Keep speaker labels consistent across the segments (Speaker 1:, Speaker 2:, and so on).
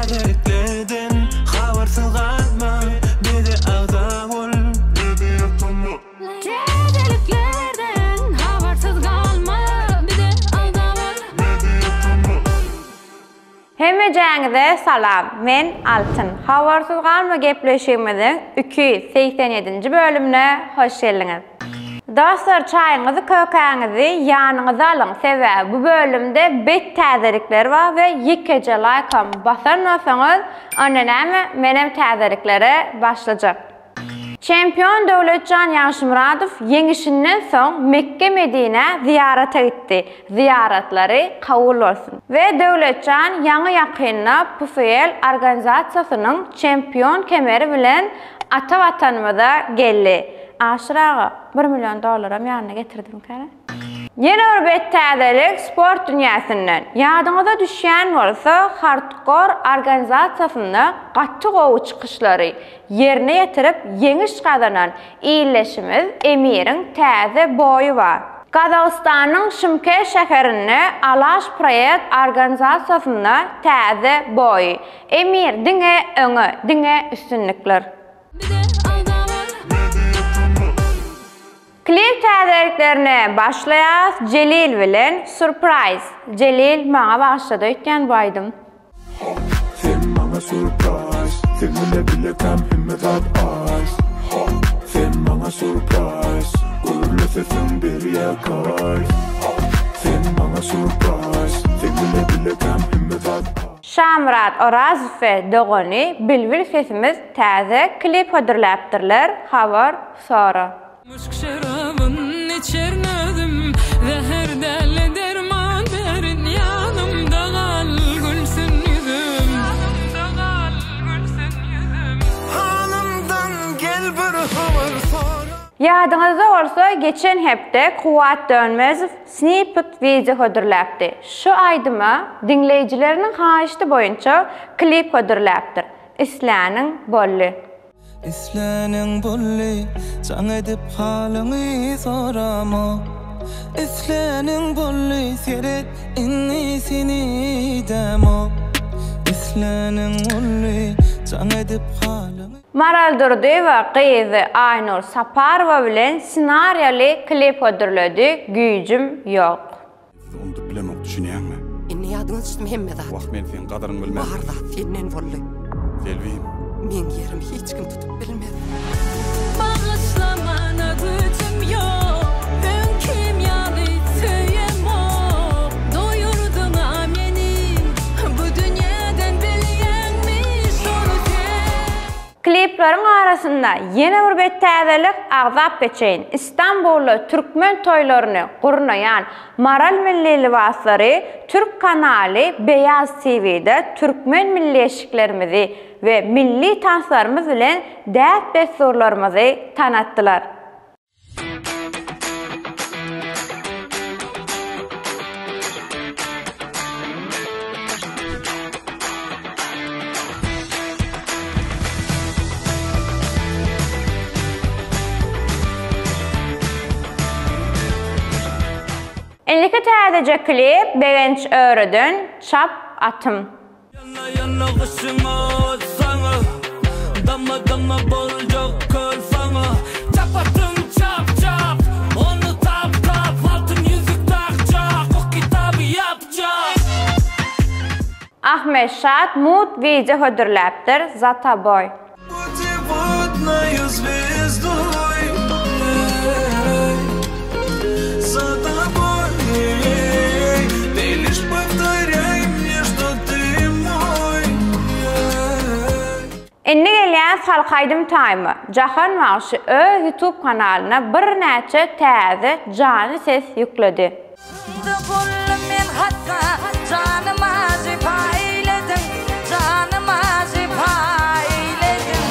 Speaker 1: Täzeliklerden habarsyz galma bize agza bol.
Speaker 2: Täzeliklerden habarsyz galma bize agza bol.
Speaker 3: Hemmejäňize salam men Altyn habarsyz galma gepleşigimiziň 287-nji bölümine hoş geldiňiz. Dostlar çaýyňyzy kökäňizi ýanyňyza alyň sebäbi bu bölümde bet täzelikler bar we ýekeje laýkam basan bolsaňyz onda näme menem täzeliklere başlajak. Çempion Döwletjan Ýagşymyradow ýeňişinden soň Mekge-Medinä zyýarata gitdi. Zyýaratlary kabul bolsun. We Döwletjan ýaňy-ýakynda PFL organizasiýasynyň çempion kemeri bilen ata Watanymyza geldi. Aşyr aga bir million dollaram ýanyna getirdimikä? Ýene bir bet täzelik sport dünýäsinden. Ýadyňyza düşýän bolsa, Hardcore organizasiýasynda gaty gowy çykyşlary ýerine ýetirip ýeňiş gazanan ildeşimiz Emiriň täze boýy bar. Gazagystanyň Şymkent şäherinde Alaş proýekt organizasiýasynda täze boýy. Emir diňe öňe, diňe üstünlikler.
Speaker 2: Bize agza bol.
Speaker 3: Klip täzeliklerine başlaýas Jelil bilen Surprise Jelil maňa bagyşlady öýtýän bu aýdym.
Speaker 4: Hop sen maňa surprise Sen bile bilekam hemme zat ice Hop sen maňa surprise Gürle sesiň berýä kaýf Hop sen maňa surprise Sen bile bilekam hemme zat ice.
Speaker 3: Şamyrat Orazow we dogany Bilbil sesimiz täze klip hödürläpdirler habar sora.
Speaker 2: Yşk şerabyn içerin özüm, Zäher däl-de derman berin, Ýanymda gal, gülsün ýüzüm. Ýanymda gal, gülsün ýüzüm.
Speaker 1: Halymdan gel bir habar sora.
Speaker 3: Ýadyňyzda bolsa geçen hepde Kuwwat Dönmezow Snippet wideo hödürläpdi. Şu aýdyma diňleýjileriniň haýyşty boýunça klip hödürläpdir. Isläniň boldy.
Speaker 1: Isläniň boldy, jaň edip halyňy soramok. Isläniň boldy, seret indi seni idämok. Isläniň boldy, jaň edip halyňy.
Speaker 3: Maral Durdyýewa gyzy Aýnur Saparowa bilen ssenariýaly klip hödürledi Güýjüm ýok.
Speaker 5: Sizi unudyp bilemok düşünýäňmi?
Speaker 6: Indi ýadyňa düşdüm hemme zat.
Speaker 5: Wah men seň gadyryňy bilmen.
Speaker 6: Bar zat senden boldy.
Speaker 5: Selbim.
Speaker 6: Meň ýerimi hiç kim tutup bilmez.
Speaker 2: Bagyşlamana güýjüm ýok, Öňkim ýaly söýemok. Doýurdyň-a meni bu dünýeden bilýäňmi şony sen.
Speaker 3: Klipleriň arasynda ýene bir bet täzelik agzap geçeýin. Istanbulda türkmen toýlaryny gurnaýan Maral milli lybaslary türk kanaly Beýaz TV-de türkmen milli eşiklerimizi we milli tanslarymyz bilen däp-dessurlarymyzy tanatdylar. Indiki täzeje klip Begenç Öreden Çap atym.
Speaker 1: Ýana ýana gyşyňa saňa Dama dama boljak köl saňa Çap atym çap çap Ony tap tap Altyn ýüzük dakjak O kitaby ýapjak.
Speaker 3: Ahmet Şat mugt wideo hödürläpdir Zataboý.
Speaker 1: Putewodnaýu zwezdoý eý Za toboý eý Ty liş powtorýaý mne što ty moý eý.
Speaker 3: Indi gelýäs halk aýdym taýma. Jahan bagşy öz youtube kanalyna birnäçe täze janly ses ýükledi.
Speaker 7: Şunda boldum men hassa, Janyma jepa eýlediň, Janyma jepa eýlediň.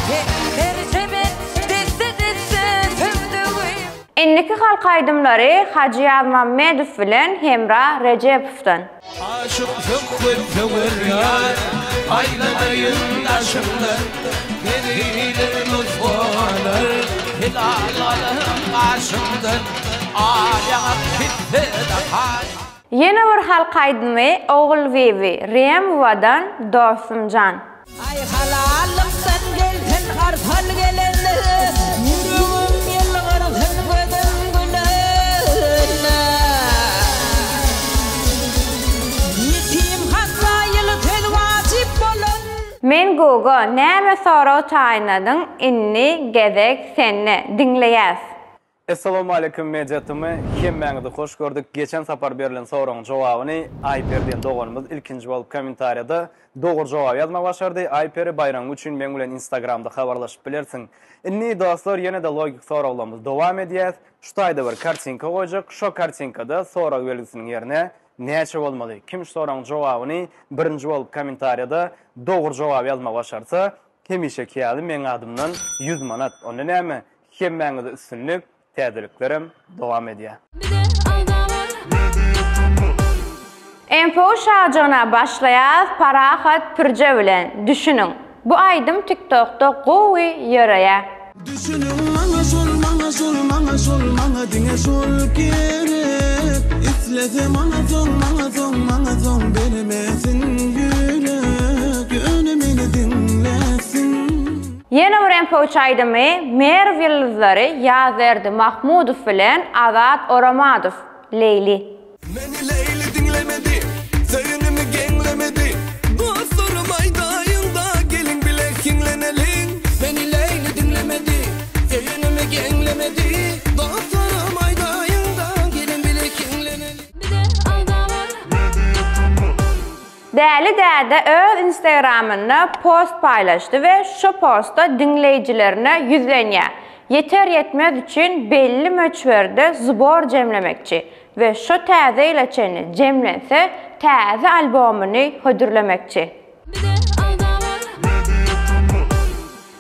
Speaker 7: Sen terjime desse-desse söwdügim.
Speaker 3: Indiki halk aýdymlary Hajy Ýazmammedow bilen Hemra Rejepowdan.
Speaker 1: Aşyk söhbet söwer ýar, Aýlanaýyn daşyňdan, Periler nusgalar, Hilal alyň gaşyňdan, Al ýaňak gitse-de haý.
Speaker 3: Ýene bir halk aýdymy Ogulbibi Remowadan Dostumjan.
Speaker 7: Aý halallykdan gelsin arsal gelende Ýüregim ýylgyrsyn gözüm gülende Ýetim hassa ýyly söz wajyp bolan.
Speaker 3: Men Gugo näme sorag taýynladyň indi gezek sende diňleýäs.
Speaker 8: Essalawmaleýkum Media TM hemmäňizi hoş gördük geçen sapar berlen soragyň jogabyny Aýperi diýen doganymyz ilkinji bolup kommentariýada dogry jogaby ýazmagy başardy Aýperi baýramyň üçin meň bilen instagramda habarlaşyp bilersiň Indi dostlar ýene-de logik soraglarymyzy dowam edýäs şu taýda bir kartinka goýjak şo kartinkada sorag belgisiniň ýerine näçe bolmaly kim şu soragyň jogabyny birinji bolup kommentariýada dogry jogaby ýazmagy başarsa hemişeki ýaly meň adymdan 100 manat onda näme Hemmäňize üstünlik, täzeliklerem dowam edýär.
Speaker 3: MPU şajygyna başlaýas Parahat Pürje bilen Düşüniň. Bu aýdym tiktokda gowy ýöreýä.
Speaker 9: Düşüniň maňa şol maňa şol maňa şol maňa diňe şol gerek Islese maňa soň maňa soň maňa soň bermesin ýürek Ýöne meni diňlesin.
Speaker 3: Ýene bir MPU-çy aýdymy Merw ýyldyzlary Ýazberdi Mahmudow bilen Azat Oramadow, Leýli.
Speaker 9: Meni Leýli diňlemedi, söýenimi geňlemedi. Dostlarym aýdaýyňda geliň bile hiňleneliň. Meni Leýli diňlemedi, söýenimi geňlemedi. Dostlarym aýdaýyňda geliň bile hiňleneliň.
Speaker 3: Däli däde öz instagramynda post paýlaşdy we şo postda diňleýjilerine ýüzlenýär. Ýeter-ýetmez üçin belli möçberde zbor jemlemekçi we şo täze ýyla çenli jemlense täze albomyny hödürlemekçi.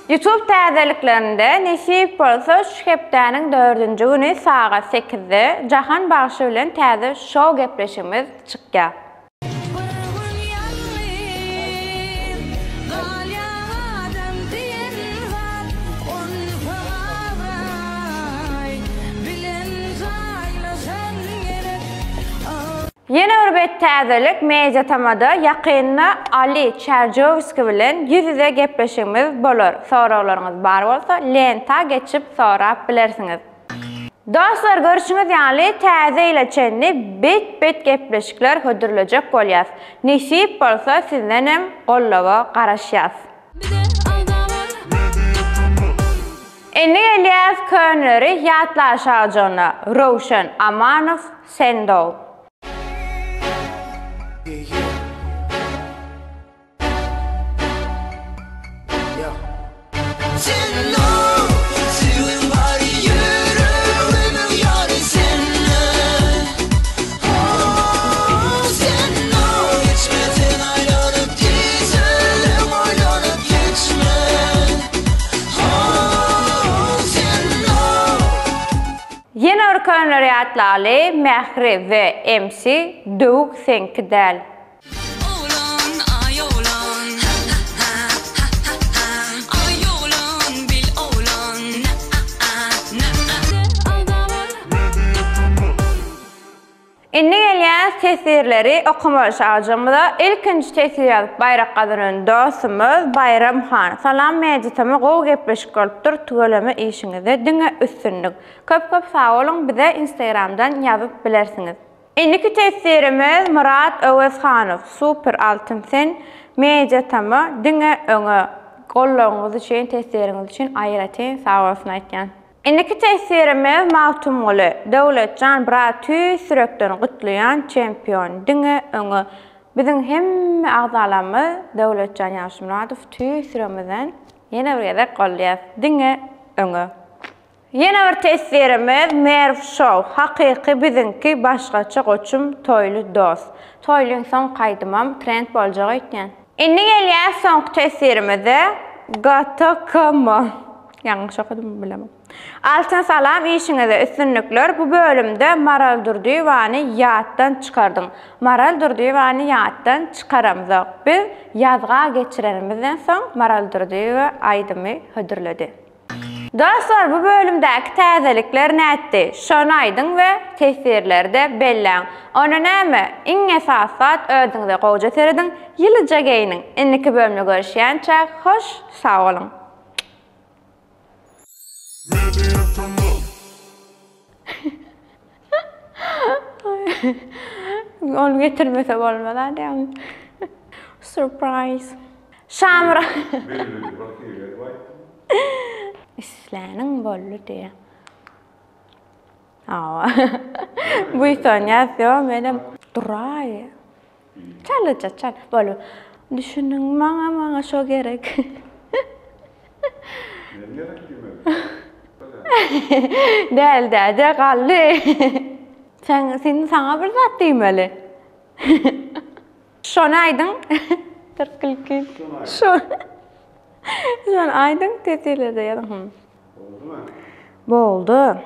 Speaker 3: Youtube täzeliklerinde nesip bolsa şu hepdäniň dördünji güni sagat sekizde Jahan bagşy bilen täze şou gepleşigimiz çykýar.
Speaker 2: Bir gün ýalňyz galýaň adam diýen zat Onsoň abraý bilen jaýlaşan gerek.
Speaker 3: Ýene bir bet täzelik Mediatamada ýakynda Ali Çärjewski bilen ýüz-ýüze gepleşigimiz bolar. Soraglaryňyz bar bolsa lenta geçip sorap bilersiňiz. Dostlar görşüňiz ýaly täze ýyla çenli bet bet gepleşikler hödürlejek bolýas. Nesip bolsa sizdenem goldawa garaşýas. Indi gelýäs köneleri ýatlaşagjygyna Röwşen Amanow Sendow. Ýene bir köneleri ýatlaly Mähri we MC döwük seňki däl.
Speaker 2: Oglan aý oglan ha ha ha ha ha ha aý oglan bil oglan na a a na a.
Speaker 3: Indi gelýäs teswirleri okamaly şajygymyza. Ilkinji teswir ýazyp baýrak gazanan dostumyz Baýram han. Salam Media-tm gowy gepleşik bolupdyr tüweleme işiňizde diňe üstünlik. Köp köp sag boluň bize instagramdan ýazyp bilersiňiz. Indiki teswirimiz Myrat Öwezhanow super altyn sen media tama diňe öňe goldawyňyz üçin teswiriňiz üçin aýratyn sag bolsun aýtýan. Indiki teswirimiz Magtymguly Döwletjan brat tüýs ýürekden gutlaýan çempion diňe öňe biziň hemme agzalarymyz Döwletjan Ýagşymyradow tüýs ýüregimizden ýene bir gezek goldaýas diňe öňe. Ýene bir teswirimiz Merw show hakyky biziňki başgaça goçum Toýly dos. Toýlyň soňky aýdymam trend boljak öýtýän. Indi gelýäs soňky teswirimize GTKM Ýalňyş okadymmy bilemok. Altyn salam işiňizde üstünlikler bu bölümde Maral Durdyýewany ýatdan çykardyň. Maral Durdyýewany ýatdan çykaramzok. Biz ýazga geçirenimizden soň Maral Durdyýewa aýdymy hödürledi. Dostlar bu bölümdäki täzelikler nätdi? Şony aýdyň we teswirlerde belläň. Onda näme, iň esasy zat özüňize gowja serediň, ýylyja geýniň. Indiki bölümde görüşýänçäk hoş sag boluň. Ony getirmese bolmaz a diýýäň. Surprise. Şamyrat. Isläniň boldy diýýär. Hawa. Buýsanýas ýok menem. Duraý. Çalaja çal. Boldy. Düşüniň maňa maňa şo gerek.
Speaker 5: Men gerek diýmedi.
Speaker 3: Däl däde galdy. Sen sen saňa bir zat diýmeli. Şony aýdyň. Tyrkylky. Şo. Şony aýdyň teswirlerde ýazyň.
Speaker 5: Boldumy?
Speaker 3: Boldy.